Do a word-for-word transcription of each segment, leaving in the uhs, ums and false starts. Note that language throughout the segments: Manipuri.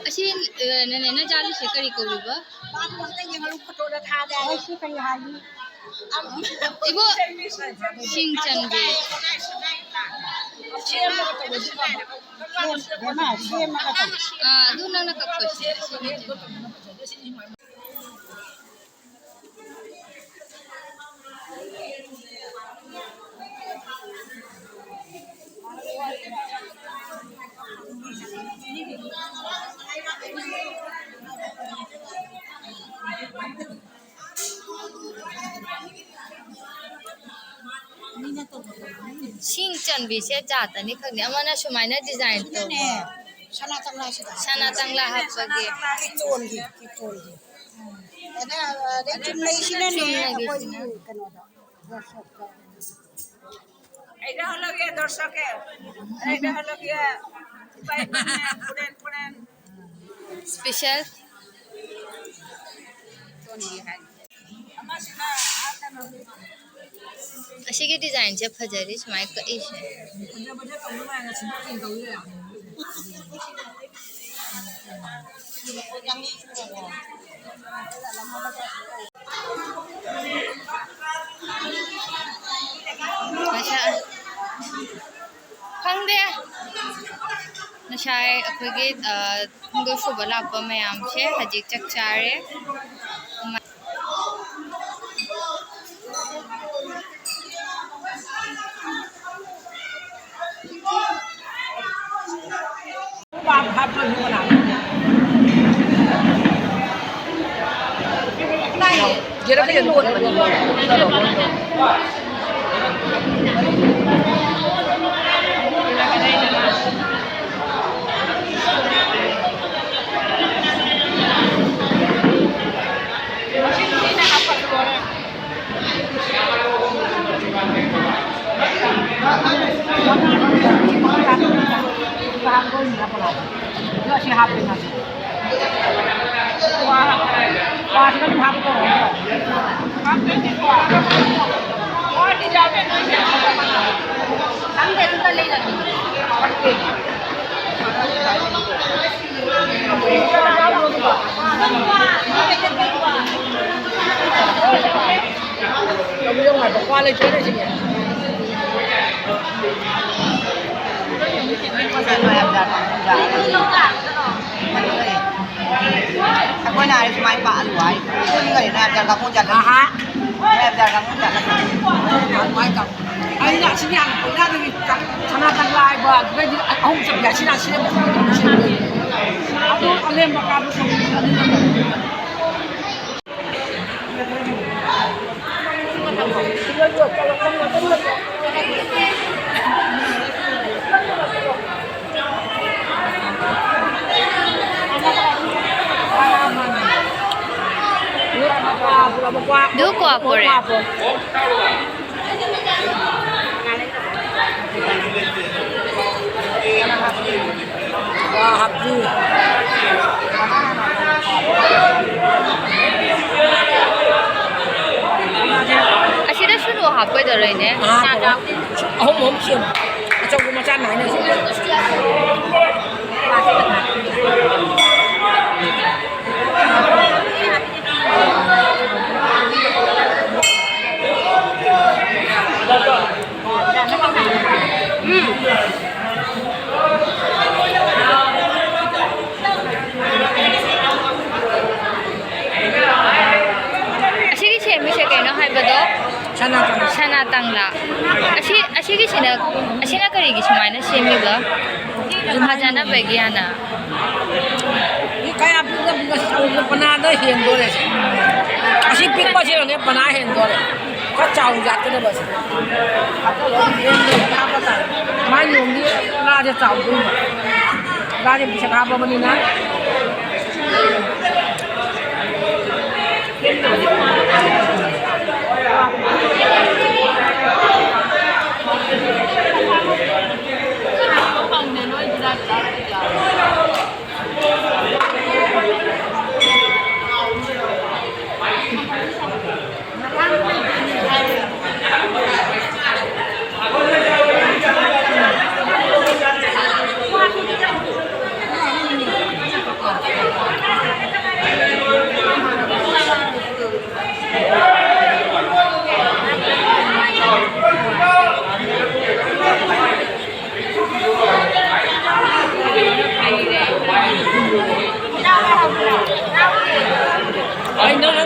ꯑꯁꯤ, ꯑ, ꯅꯦꯅꯦ, ꯅꯆꯥꯒꯤꯁꯦ ꯀꯔꯤ ꯀꯧꯔꯤꯕ? ꯃꯥꯕꯨ ꯑꯝꯇ ꯌꯦꯡꯍꯜꯂꯨ, ꯐꯣꯇꯣꯗ ꯊꯥꯗꯦ ꯍꯥꯏ꯫ ꯑꯩꯁꯤ ꯀꯔꯤ ꯍꯥꯏꯅꯤ? ꯏꯕꯣ, ꯁꯤꯡ ꯆꯟꯕꯤ꯫ ꯁꯦꯝꯃꯒ ꯇꯧꯕꯁꯤ ꯐꯕ꯫ ꯁꯦꯝ-, ꯕꯦꯝꯃ, ꯁꯦꯝꯃꯒ ꯇꯧ꯫ ꯑꯥ, ꯑꯗꯨ ꯅꯪꯅ ꯀꯛꯄꯁꯦ, ꯁꯤꯅ ꯆꯟꯕꯤ꯫ ꯁꯤꯡ ꯆꯟꯕꯤꯁꯦ ꯖꯥꯠ ꯑꯅꯤ ꯈꯛꯅꯤ꯫ ꯑꯃꯅ ꯁꯨꯃꯥꯏꯅ design ꯇꯧꯕ꯫ ꯁꯤꯅꯅꯦ, ꯁꯅꯥ ꯀꯪꯂꯥꯁꯤꯗ꯫ ꯁꯅꯥ ꯀꯪꯂꯥ ꯍꯥꯞꯄꯒꯤ꯫ ꯀꯤꯛꯆꯣꯟꯒꯤ, ꯀꯤꯛꯆꯣꯟꯒꯤ꯫ ꯑꯗ, ꯑꯗꯩ ꯆꯨꯝꯅꯩꯁꯤꯅꯅꯦ, ꯆꯨꯝꯅꯒꯤꯁꯤꯅ꯫ ꯑꯩꯈꯣꯏꯒꯤ ꯀꯩꯅꯣꯗ, ꯋꯥꯁꯣꯞꯇ꯫ এইটা হলো গিয়ে দর্শকের, এইটা হলো গিয়ে পুরেন, পুরেন। Special। ꯑꯁꯤꯒꯤ designꯁꯦ ꯐꯖꯔꯤ, ꯁꯨꯃꯥꯏꯅ ꯀꯛꯏꯁꯦ꯫ ꯉꯁꯥꯏ, ꯈꯪꯗꯦ꯫ ꯉꯁꯥꯏ ꯑꯩꯈꯣꯏꯒꯤ, ꯑ, ꯈꯣꯡꯗꯣꯏ ꯁꯨꯕ ꯂꯥꯛꯄ ꯃꯌꯥꯝꯁꯦ ꯍꯧꯖꯤꯛ ꯆꯥꯛ ꯆꯥꯔꯦ꯫ ꯑꯩꯈꯣꯏꯅ ꯍꯥꯏꯔꯤꯁꯦ ꯃꯥꯏ ꯄꯥꯛꯍꯜꯂꯨ ꯍꯥꯏ꯫ ꯅꯣꯏꯅꯤ ꯀꯔꯤꯅꯣ ꯍꯥꯏꯕꯗ ꯀꯥꯡꯕꯨ ꯆꯠꯂꯦ꯫ ꯑꯍꯥ꯫ ꯅꯣꯏ ꯍꯥꯏꯕꯗ ꯀꯥꯡꯕꯨ ꯆꯠꯂꯦ꯫ ꯑꯗꯨꯃꯥꯏꯅ ꯇꯧ꯫ ꯑꯩꯅ ꯑꯁꯤꯒꯤ ꯍꯥꯟꯅ ꯀꯣꯏꯂꯥꯗꯒꯤ ꯁꯅꯥ ꯀꯪꯂꯥ ꯍꯥꯏꯕ ꯑꯗꯨꯗꯩꯗꯤ ꯑꯍꯨꯝ ꯆꯠꯄꯤ ꯑꯁꯤꯅ ꯑꯁꯤꯅ ꯑꯗꯨ ꯑꯂꯦꯝꯕ ꯀꯥꯕ ꯆꯠꯄꯤ ꯑꯅꯤꯃꯛ ꯇꯧꯕꯤꯕꯅꯤ꯫ দুকোৱা পৰে। ꯑꯁꯤꯗ ꯁꯨꯅꯨ ꯍꯥꯞꯄꯣꯏꯗꯧꯔꯣꯏꯅꯦ꯫ ꯑꯥ, ꯍꯥꯞꯄꯣꯏ꯫ ꯑꯍꯨꯝ ꯑꯍꯨꯝ ꯁꯦꯝꯃꯨ꯫ ꯑꯆꯧꯕ ꯃꯆꯥ ꯅꯥꯏꯅ ꯁꯦꯝꯃꯨ꯫ ꯎꯝ꯫ ꯑꯁꯤꯒꯤ ꯁꯦꯝꯃꯤꯁꯦ ꯀꯩꯅꯣ ꯍꯥꯏꯕꯗꯣ? ꯁꯅꯥ ꯀꯪꯂꯥ꯫ ꯁꯅꯥ ꯀꯪꯂꯥ꯫ ꯑꯁꯤ, ꯑꯁꯤꯒꯤꯁꯤꯅ, ꯑꯁꯤꯅ ꯀꯔꯤꯒꯤ ꯁꯨꯃꯥꯏꯅ ꯁꯦꯝꯃꯤꯕ? ꯐꯖꯅꯕꯒꯤ ꯍꯥꯏꯅ꯫ ꯃꯤ ꯀꯌꯥ ꯄꯤꯛꯅ ꯄꯤꯛꯅ ꯆꯥꯎꯅ ꯄꯅꯥꯗ ꯍꯦꯟꯗꯣꯔꯦ꯫ ꯑꯁꯤ ꯄꯤꯛꯄꯁꯤꯅꯅꯦ ꯄꯅꯥ ꯍꯦꯟꯗꯣꯔꯦ꯫ ꯈꯔ ꯆꯥꯎ ꯌꯥꯠꯀꯗꯕ ꯑꯁꯤ꯫ ꯃꯥꯏ ꯅꯣꯡꯗꯤ ꯉꯥꯁꯦ ꯆꯥꯎꯗꯣꯏꯅꯤ꯫ ꯉꯥꯁꯦ ꯄꯤꯁꯛ ꯍꯥꯞꯄꯕꯅꯤꯅ꯫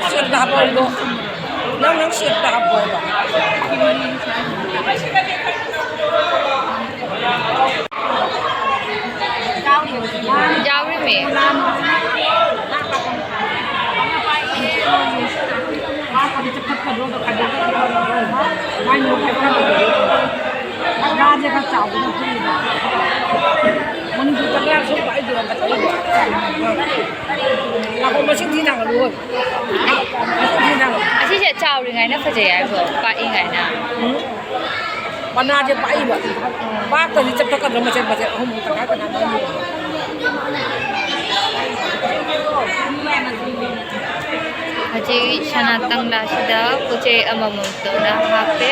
ꯁꯦꯠꯇ ꯍꯥꯞꯄꯛꯏꯗꯣ꯫ ꯅꯪ, ꯅꯪ ꯁꯦꯠꯇ ꯍꯥꯞꯄꯣ ꯍꯥꯏꯕ꯫ ꯌꯥꯎꯔꯤꯃꯤ꯫ ꯉꯥꯁꯦ ꯈꯔ ꯆꯥꯎꯕꯅ ꯐꯩꯌꯦꯕ꯫ ꯃꯅꯤꯄꯨꯔꯗ ꯉꯥ ꯁꯨꯝ ꯄꯥꯛꯏꯗꯣ ꯌꯥꯝ ꯐꯖꯩꯌꯦꯕ꯫ ꯉꯥꯈꯣ, ꯃꯁꯤꯡ ꯊꯤ ꯊꯥꯡꯒꯠꯂꯨ꯫ ꯃꯁꯤꯡ ꯊꯤ ꯊꯥꯡꯒꯠꯂꯨ꯫ ꯑꯁꯤꯁꯦ ꯆꯥꯎꯔꯤꯉꯥꯏꯅ ꯐꯖꯩ ꯍꯥꯏꯕ꯭ꯔꯣ? ꯄꯥꯛꯏꯉꯥꯏꯅ? ꯎꯝ꯫ ꯃꯅꯥꯁꯦ ꯄꯥꯛꯏꯕ꯫ ꯄꯥꯛꯇꯗꯤ ꯆꯞ ꯆꯞ ꯀꯗ꯭ꯔꯣ ꯃꯆꯦꯠ ꯃꯆꯦꯠ ꯑꯍꯨꯝ ꯇꯪꯈꯥꯏ ꯇꯪꯈꯥꯏ ꯃꯔꯤ꯫ ꯍꯧꯖꯤꯛ ꯁꯅꯥ ꯇꯪꯂꯥꯁꯤꯗ ꯄꯣꯠ ꯆꯩ ꯑꯃꯃꯝꯇꯧꯅ ꯍꯥꯞꯄꯦ꯫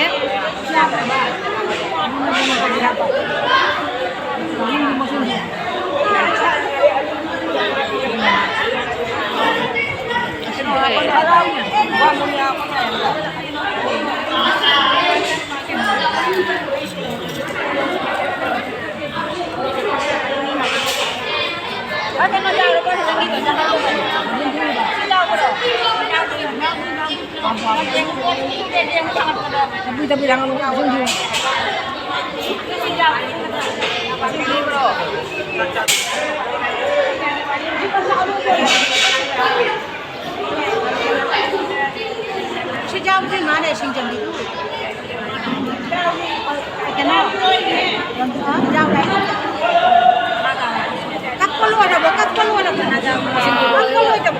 ꯁꯤ ꯌꯥꯎꯗ꯭ꯔꯤ ꯃꯥꯅꯦ, ꯁꯤꯡꯖꯪꯒꯤꯗꯨ꯫ ꯀꯩꯅꯣ? ꯌꯥꯎꯔꯦ꯫ ꯀꯛꯄ ꯂꯣꯏꯔꯕꯣ? ꯀꯛꯄ ꯂꯣꯏꯔꯕꯣ? ꯀꯛꯄ ꯂꯣꯏꯗꯕ꯫